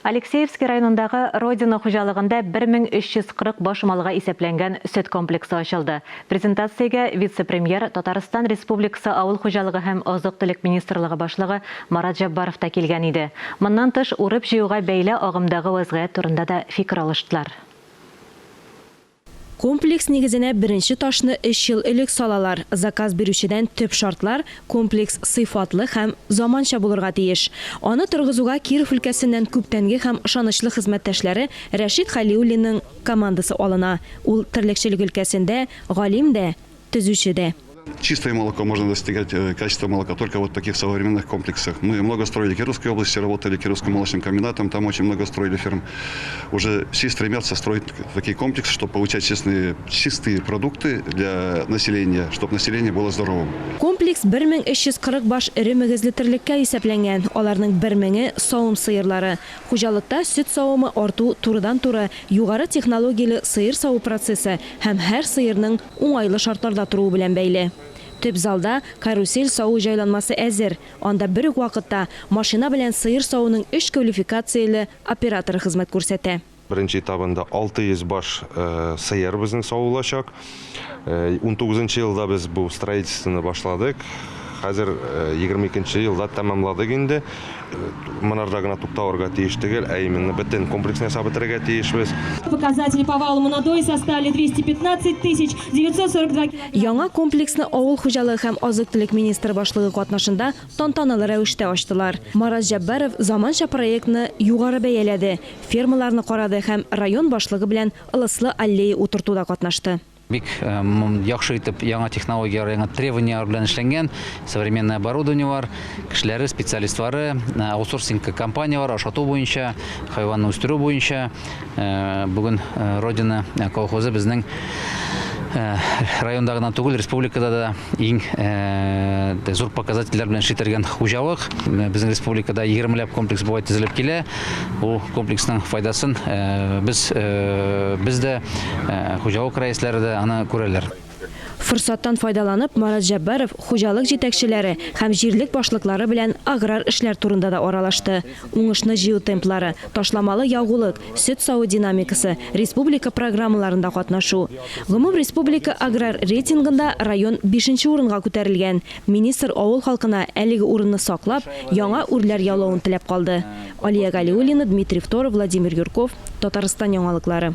Алексеевский районындагы Родина хуҗалыгында 1340 баш малга исәпләнгән сөт комплексы ачылды. Презентациягә вице-премьер, Татарстан Республикасы Авыл хуҗалыгы һәм азык-төлек министрлыгы башлыгы Марат Җәббаров та килгән иде. Моннан тыш, урып-җыюга бәйле агымдагы вәзгыять турында да фикер алыштылар. Комплекс нигезенә беренче ташны өч ел элек салалар. Заказ бирүчедән төп шартлар, комплекс сыйфатлы һәм заманча булырга тиеш. Аны торгызуга Киров өлкәсеннән күптәнге һәм ышанычлы хезмәттәшләре Рәшит Хәлиуллинның командасы алына. Ул терлекчелек өлкәсендә галим дә, төзүче дә. Чистое молоко можно достигать, э, качество молока только вот в таких современных комплексах. Мы много строили в Кировской области, работали Кировским молочным комбинатом, там очень много строили ферм. Уже все стремятся строить такие комплексы, чтобы получать честные, чистые продукты для населения, чтобы население было здоровым. Комплекс 1340 баш эре мөгезле терлеккә исәпләнгән, аларның бер меңе савым сыерлары. Хуҗалыкта сөт савымы арту турыдан-туры югары технологияле сыер саву процессы һәм һәр сыерның уңайлы шартларда торуы белән бәйле. Төп залда карусель саву җайланмасы әзер, анда бер үк вакытта машина белән сыер савуның өч квалификацияле операторы хезмәт күрсәтә. Беренче этабында 600 баш сыер безнең савылачак. Унтугызынчы елда без бу строительствоны башладык. Хәзер 22 нче елда тәмамладык инде. Монарда гына тукталырга тиеш түгел, ә именно бөтен комплексны ясап бетерергә тиешбез. Показатели по валовому надою составили 215 тысяч 942 килограмм. Яңа комплексны авыл хуҗалыгы һәм азык-төлек министры башлыгы катнашында тантаналы рәвештә ачтылар. Марат Җәббаров заманча проектны югары бәяләде, фермаларны карады һәм район башлыгы белән ылыслы аллея утыртуда катнашты. Бик яхшы итеп яңа технологияләр, яңа требованияләр белән эшләнгән, современное оборудование бар, кешеләре, специалистлары, аутсорсинг компанияләр, ашату буенча, хайванны үстерү буенча. Бүген Родина колхозы безнең районда гына түгел, республикада да иң зур показательләр белән эшли торган хуҗалык. Безнең республикада егермеләп комплекс болай төзелеп килә. Бу комплексның файдасын без без дә, хуҗалык рәисләре дә аны күрәләр. Форсаттан файдаланып, Марат Җәббаров хуҗалык җитәкчеләре һәм җирлек башлыклары белән аграр эшләр турында да аралашты. Уңышны җыю темплары, ташламалы ягулык, сөт саву динамикасы, республика программаларында катнашу. Гомумреспублика аграр рейтингында район бишенче урынга күтәрелгән. Министр авыл халкына әлеге урынны саклап, яңа үрләр яулавын теләп калды. Алия Галиуллина, Дмитрий Второв, Владимир Юрков, Татарстан яңалыклары.